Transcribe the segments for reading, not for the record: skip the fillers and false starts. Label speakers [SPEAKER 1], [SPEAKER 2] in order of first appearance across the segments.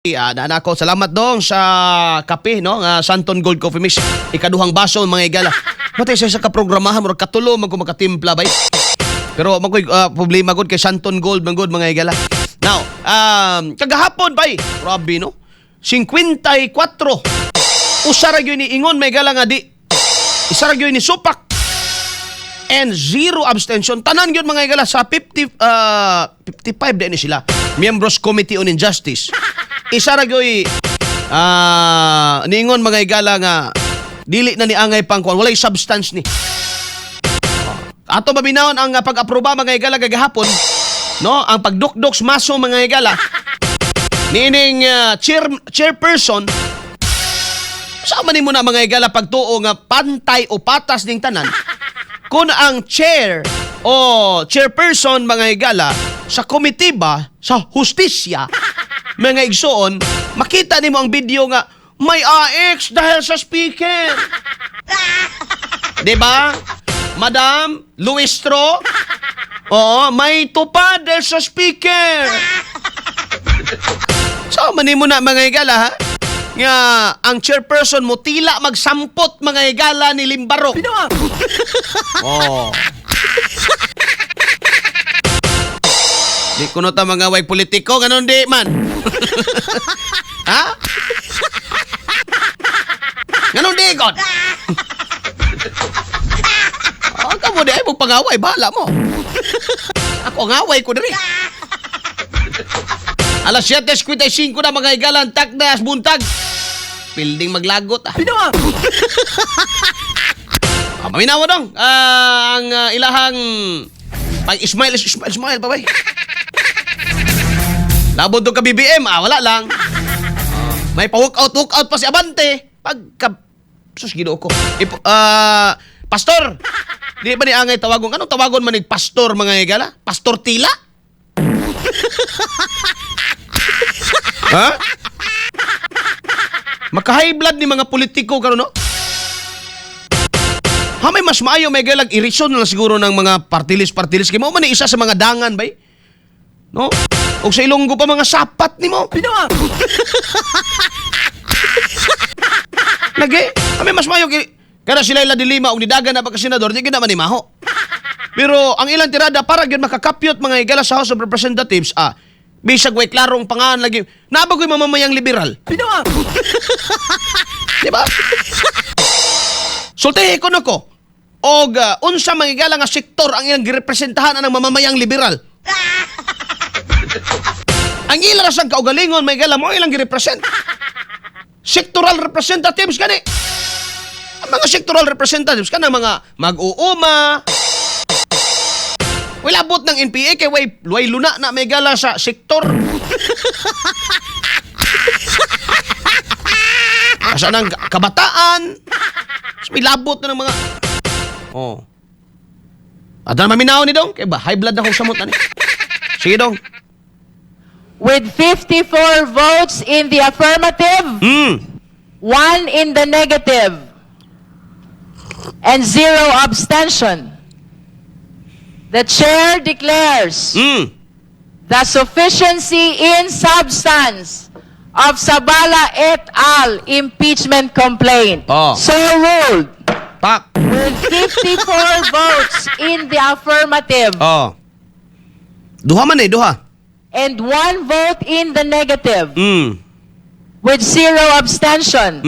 [SPEAKER 1] Ah, na ako. Salamat dong sa kape, no? Nga Santon Gold Coffee Mix. Ikaduhang baso, mga igala. Matay sa kaprogramahan, murag katulo man ko makatimpla bay. Pero man ko'y problema gud kay Santon Gold man gud, mga igala. Now, kagahapon bay, grabe, no? 54. Usa ra gyud ni ingon, may igala, nga di. Isa ra gyud ni supak and zero abstention. Tanan gyud, mga igala, sa 50 55 din ni sila. Members Committee on Injustice. Isa ra gyud niingon, mga igala, nga dili na ni angay pang kuan, walay substance ni. Ato mabinahon ang pag-aproba, mga igala, gagahapon, no? Ang pagdukdok sa maso, mga igala, niining chairperson. Sa man nimo na, mga igala, pagtuo nga pantay o patas ning tanan kung ang chair o chairperson, mga igala, sa komite ba sa hustisya, mga igsoon, makita nimo ang video nga may AX dahil sa speaker. 'Di ba? Madam Luistro? Oo, may tupad dahil sa speaker. So, man nimo na, mga igala, ha? Nga ang chairperson mo tila magsampot, mga igala, ni Limbarok. Oh. Di kuno ta mga way politiko, ganun di man. Ha? Ganun di god. Oh, kamo di ay mo pangaway, bahala mo. Ako ang away ko diri. Alas 7:55 na, mga igalan, takdas buntag. Pilding maglagot ah. Ah, maminawa dong. Ah, ang ilahang pag smile, smile, smile pa bay. Labod do ka BBM, ah, wala lang. Ah, may pa walk out, walk out pa si Abante. Pagka sus, Ginoo ko. Pastor. Di ba ni angay tawagon? Anong tawagon man ni pastor, mga higala? Pastor Tila? Ha? Maka-high blood ni mga politiko karon, no? Ha, may mas maayo may galag irison na lang siguro ng mga partilis partilis kay mao man ni isa sa mga dangan bay. No? Og sa Ilonggo pa, mga sapat nimo. Lagi, kami mas maayo kay kada sila ila dilima og nidagan na pagka senador, di gid naman ni maho. Pero ang ilang tirada para gyud makakapyot, mga higala, sa House of Representatives, ah, bisag way klarong pangalan lagi. Nabagoy mamamayang liberal. Di ba? Sultihi ko na ko. Og unsa mga higala nga sektor ang ilang girepresentahan anang mamamayang liberal? Ang ila ra sang kaugalingon may gala mo ilang girepresent. Sectoral representatives gani. Ang mga sectoral representatives kanang mga mag-uuma. Wala abot ng NPA kay way luna na may gala sa sektor. Asa ng kabataan. So, may labot na ng mga. Oh. Ada na maminaw ni dong. Kay ba, high blood na kong samot ani. Sige dong.
[SPEAKER 2] With 54 votes in the affirmative, one in the negative, and zero abstention, the chair declares the sufficiency in substance of Zabala et al. Impeachment complaint.
[SPEAKER 1] Oh.
[SPEAKER 2] So ruled.
[SPEAKER 1] Pak.
[SPEAKER 2] With 54 votes in the affirmative
[SPEAKER 1] Oh. Duha man eh, duha.
[SPEAKER 2] And one vote in the negative, with zero abstention,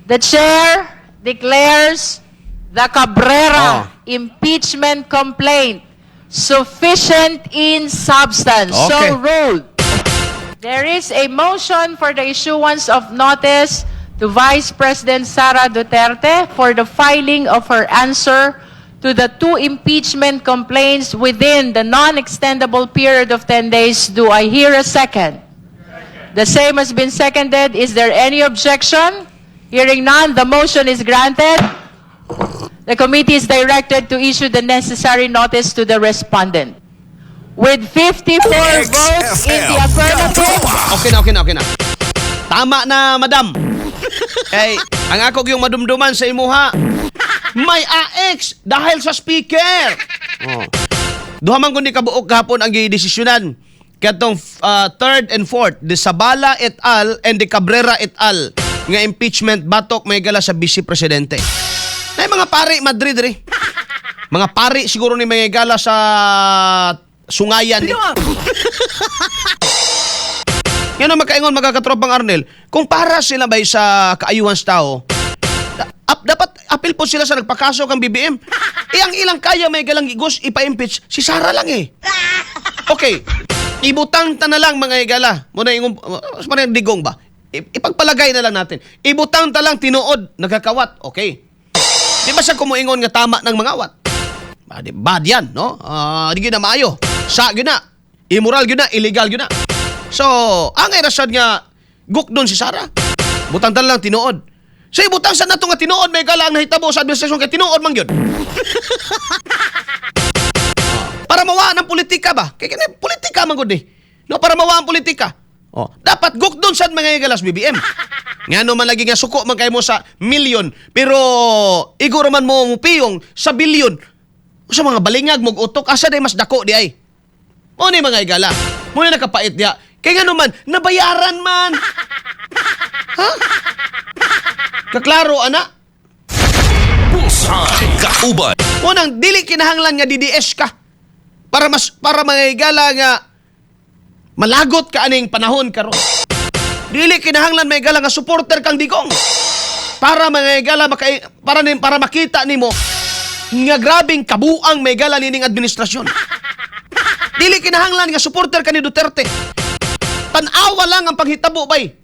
[SPEAKER 2] the chair declares the Cabrera
[SPEAKER 1] Oh.
[SPEAKER 2] impeachment complaint sufficient in substance.
[SPEAKER 1] Okay.
[SPEAKER 2] So ruled. There is a motion for the issuance of notice to Vice President Sara Duterte for the filing of her answer to the two impeachment complaints within the non-extendable period of 10 days. Do I hear a second? The same has been seconded. Is there any objection? Hearing none, the motion is granted. The committee is directed to issue the necessary notice to the respondent. With 54 votes in the affirmative,
[SPEAKER 1] Okay na, okay na, okay na. Tama na, madam. Kay, ang ako yung madumduman sa imuha, may AX dahil sa speaker. Oh. Duha man kundi kabuok gahapon ang gidesisyonan. Katong third and fourth, the Zabala et al. And the Cabrera et al. Nga impeachment batok, mga higala, sa vice presidente. Ay, mga pari Madrid ri. Mga pari siguro ni, mga higala, sa sungayan ni. Yan ang makaingon, mga katropang Arnel, kung para sila ba sa kaayuhan sa tao, dapat apil po sila sa nagpakaso kang BBM. Eh, ang ilang kaya, may galang igos ipa-impeach, si Sara lang eh. Okay, ibutang ta na lang, mga higala. Muna yung, mas Digong ba? Ipagpalagay na lang natin. Ibutang ta lang tinuod, nagkakawat. Okay. Di ba siya kumuingon nga tama ng mga wat? Bad, bad yan, no? Ah, di gyud na maayo. Sa gyud na. Immoral gyud na, illegal gyud na. So, ang irasad nga gukdon si Sara. Butang ta lang tinuod. So, ibutang sa nato nga tinuod may gala ang nahitabo sa administrasyon kay tinuod man gyud. Para mawa ng politika ba? Kay kani politika man gud eh. No, para mawa ang politika. Oh, dapat gukdon sad, mga higalas, BBM. Ngano man lagi nga suko man kay mo sa million pero iguro man mo mupiyong sa billion. Sa mga balingag mog utok, asa day mas dako di ay? Mo ni, mga higala. Mo ni nakapait diya. Kay ngano man nabayaran man. Ha? Kaklaro ana.
[SPEAKER 3] Bullseye. Kauban.
[SPEAKER 1] Mo nang dili kinahanglan nga DDS ka para mga higala nga malagot ka aning panahon karon. Dili kinahanglan, may higala, nga supporter kang Digong para, mga higala, maka, para nim, para makita nimo nga grabing kabuang, may higala, nining administrasyon. Dili kinahanglan nga supporter ka ni Duterte. Tan-awa lang ang panghitabo bay.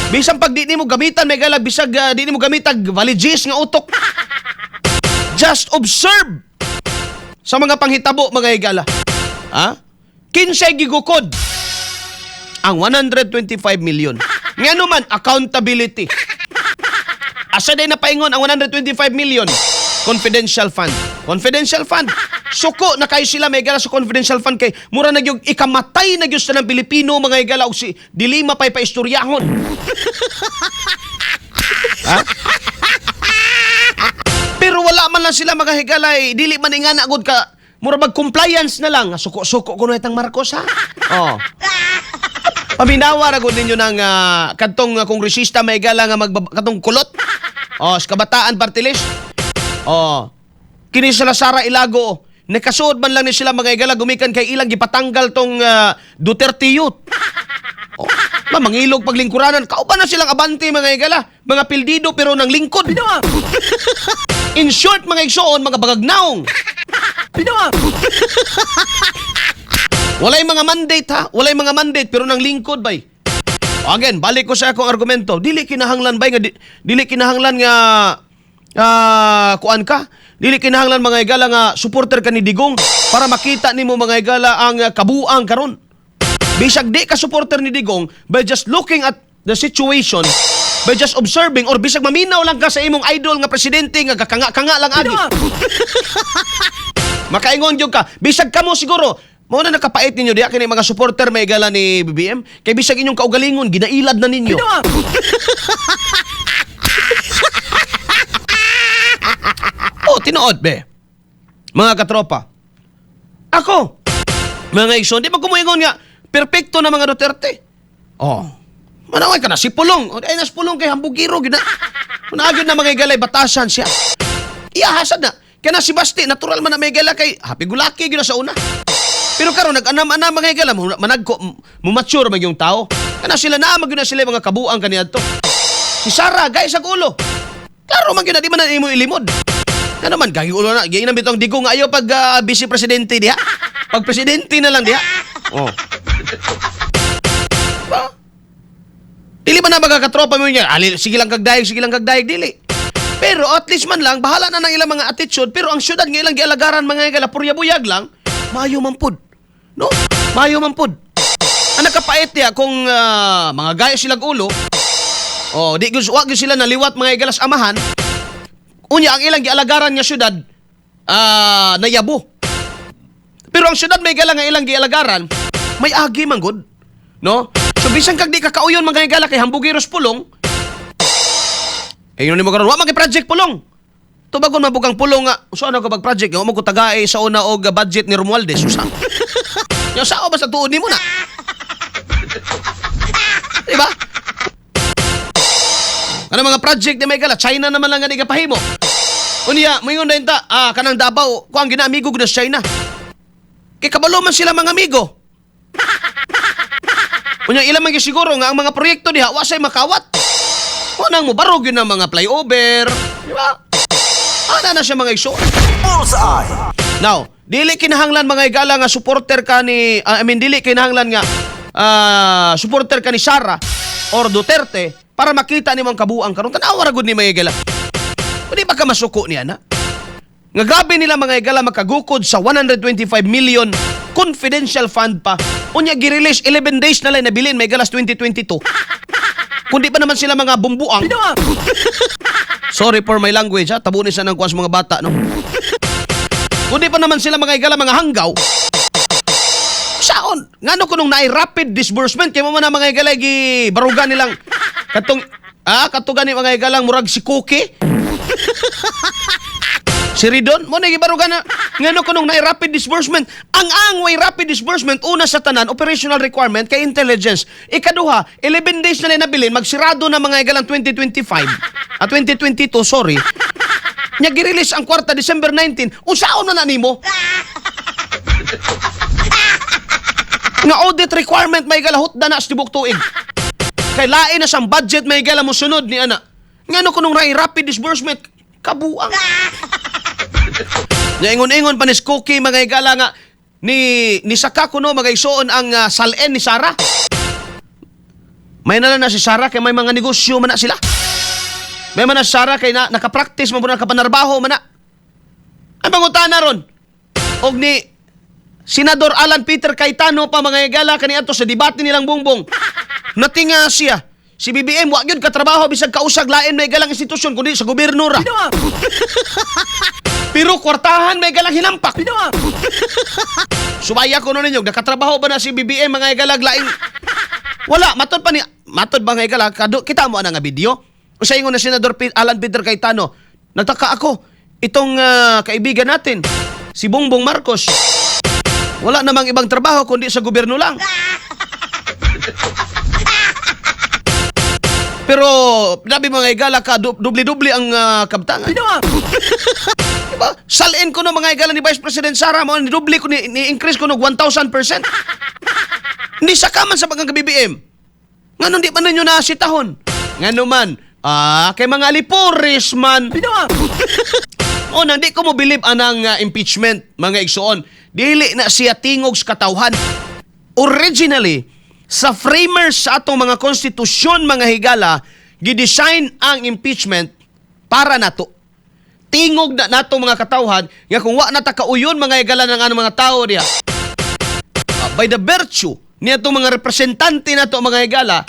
[SPEAKER 1] Bisan pag di nimo gamitan, may higala, bisag di nimo gamitan valigis nga utok. Just observe sa mga panghitabo, mga higala. Ha? Kinsay gigukod ang 125 million? Ngano man accountability. Asa day napaingon ang 125 million? Confidential fund. Confidential fund. Suko na kayo sila, may higala, sa confidential fund kay mura na gyud ikamatay na gyud sa ng Pilipino, mga higala, og si De Lima pay paistoryahon. Ha? Pero wala man lang sila, mga higala, eh. Dili man ingana gud ka mura bag compliance na lang. Suko-suko kuno itang Marcos ha. Oh. Paminawa ra gud ninyo ng kadtong kongresista, may gala, nga katong kulot. Oh, sa Kabataan Party List. Oh. Kini sila Sara Elago. Nakasuod man lang ni sila, mga higala, gumikan kay ilang gipatanggal tong Duterte Youth. Oh, ma mangilog paglingkuranan. Kauban na silang Abante, mga higala. Mga pildido pero nang lingkod. In short, mga igsoon, mga bagagnaong. Walay mga mandate ha, walay mga mandate pero nang lingkod bay. Again, balik ko sa akong argumento. Dili kinahanglan bay nga dili kinahanglan nga kuan ka. Dili kinahanglan, mga higala, nga supporter ka ni Digong para makita nimo, mga higala, ang kabuang karon. Bisag di ka supporter ni Digong, by just looking at the situation, by just observing, or bisag maminaw lang ka sa imong idol nga presidente nga kakanga-kanga lang agi. Makaingon gyud ka. Bisag kamo siguro, mao na nakapait ninyo diya kini mga supporter, may gala, ni BBM kay bisag inyong kaugalingon ginailad na ninyo. Oh, tinuod be. Mga katropa. Ako, mga igsoon, di ba kumuingon nga perpekto na mga Duterte? Oh. Manaway ka na si Pulong. O, ay nas Pulong kay hambugiro gyud na. Unagod na, mga higalay, batasan siya. Iyahasad na. Kaya na si Basti, natural man na may higala kay happy go lucky gyud na sa una. Pero karon nag-anam-anam, mga higala, managko, mumature man yung tao. Kana sila na magyud na sila mga kabuang kaniadto. Si Sara, guys, sa ulo. Klaro man gyud na di man na imo ilimod. Ano man gagi ulo na, giingnan bitong Digong ayaw pag vice presidente diha. Pag presidente na lang diha. Oh. Ba? Dili ba na mga katropa mo niya? Ali, sige lang kagdayeg, sige lang kagdayeg, dili. Pero at least man lang, bahala na ng ilang mga attitude, pero ang syudad nga ilang gialagaran, mga higala, purya buyag lang, maayo man pud. No? Maayo man pud. Ang nakapait niya kung mga gaya silang ulo, oh, di gyud wa gyud sila naliwat, mga higalas, amahan. Unya ang ilang gialagaran nga syudad nayabo. Pero ang syudad, may gala, nga ilang gialagaran, may agi man gud. No? So bisan kag di ka kauyon, mga higala, kay hambugiros Pulong, eh yun mo karon wa man kay project Pulong. Tubagon mabugang Pulong nga, so ano ka pag project, wa mo ko tagae sa una og budget ni Romualdez usa. Yung sao ba sa tuod nimo na? Di ba? Ano mga project ni Michael, China naman lang gani kapahimo. Unya, moingon na ta, kanang Davao, kuang ginaamigo gud sa China. Kay kabalo man sila mga amigo. Unya, ilang man siguro nga ang mga proyekto diha wa say makawat. Wa nang mo barog yun ang mga flyover, di ba? Ana na siya, mga igsoon.
[SPEAKER 3] Bullseye!
[SPEAKER 1] Now, dili kinahanglan, mga igala, nga supporter ka ni I mean, dili kinahanglan nga supporter ka ni Sara or Duterte para makita nimo ang kabuang karon. Tan-awa ra gud ni, mga igala. Di ba ka masuko niya na? Nga grabe nila, mga igala, makagukod sa 125 million confidential fund pa. Unya gi-release 11 days na lang nabilin may galas 2022. Kundi pa naman sila mga bumbuang. Sorry for my language ha, tabunin sa ng kuwas mga bata, no. Kundi pa naman sila, mga igala, mga hanggaw. Saon? Ngano kunong naay rapid disbursement kay mo man ang mga igala gi barugan nilang katong kato gani, mga igalang, murag si Cookie. Si Ridon, mo na gibarugan na ngano kunong naay rapid disbursement. Ang way rapid disbursement, una sa tanan, operational requirement kay intelligence. Ikaduha, 11 days na lang nabilin, magsirado na, mga igalang, 2025. At 2022, sorry. Nya gi-release ang kwarta December 19. Unsaon na na nimo? Nga audit requirement may galahot na sa tibok tuig. Kay lain na siyang budget may gala mo sunod ni ana. Ngano kunong ray rapid disbursement, kabuang. Nya ingon-ingon pa ni Cookie, mga igala, nga ni saka kuno, mga igsoon, ang SALN ni Sara. May na lang na si Sara kay may mga negosyo man na sila. May man na si Sara kay na nakapractice man po, nakapanarbaho man na. Ang pangutana ron og ni Senador Alan Peter Cayetano pa, mga igala, kaniadto sa debate nilang Bongbong. Natinga siya. Si BBM wa gyud katrabaho bisag kausag lain may galang institusyon kundi sa gobyerno ra. Pero kwartahan may galang hinampak. Subaya ko no ninyo, nakatrabaho ba na si BBM, mga igalag, laing? Wala, matod pa ni matod ba, mga igala, kado, kita mo ana nga video. Sa ingon na Senador Alan Peter Cayetano, nagtaka ako itong kaibigan natin, si Bongbong Marcos. Wala namang ibang trabaho kundi sa gobyerno lang. Pero grabe, mga igala, ka dubli-dubli ang kabtangan. Diba? SALN ko no, mga igala, ni Vice President Sara mo ni dubli ko ni, ni increase ko nog 1,000%. Hindi sa kaman sa pagkang BBM. Ngano di man ninyo nasitahon? Ngano man? Kay mga alipores man. O nang di ko mo believe anang impeachment, mga igsoon. Dili na siya tingog sa katawhan. Originally, sa framers sa atong mga konstitusyon, mga higala, gidesign ang impeachment para nato. Tingog na nato mga katawhan nga kung wa na ta kauyon, mga higala, ng anong mga tao diha. By the virtue niya itong mga representante nato, mga higala,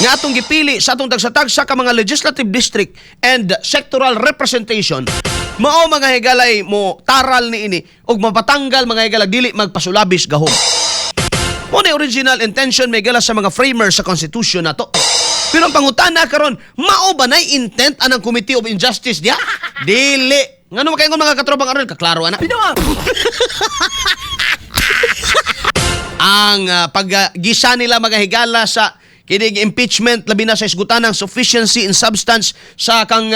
[SPEAKER 1] nga atong gipili sa atong tagsa-tagsa ka mga legislative district and sectoral representation, mao, mga higalay, mo taral ni ini ug mapatanggal, mga higala, dili magpasulabis gahom. Mo na original intention may gala sa mga framers sa constitution nato. Pero ang pangutana karon, mao ba nay intent anang Committee of Injustice diya? Dili. Ngano makaingon, mga katropang aron, kaklaro ana. Ang paggisa nila, mga higala, sa kining impeachment, labi na sa isgutan ng sufficiency in substance sa kang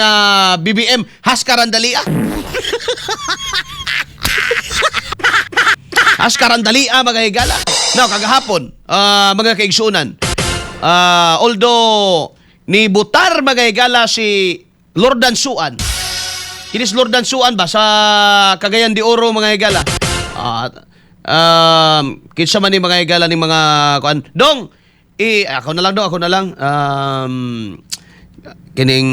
[SPEAKER 1] BBM, haskarandali ah. Haskarandali ah, mga higala. Now, kagahapon, mga kaigsunan, although ni butar, mga higala, si Lordan Suan. Kinis Lordan Suan ba sa Cagayan de Oro, mga higala? Kinsa man ni, mga higala, ni mga kuan. Dong, ako na lang do, ako na lang. Kining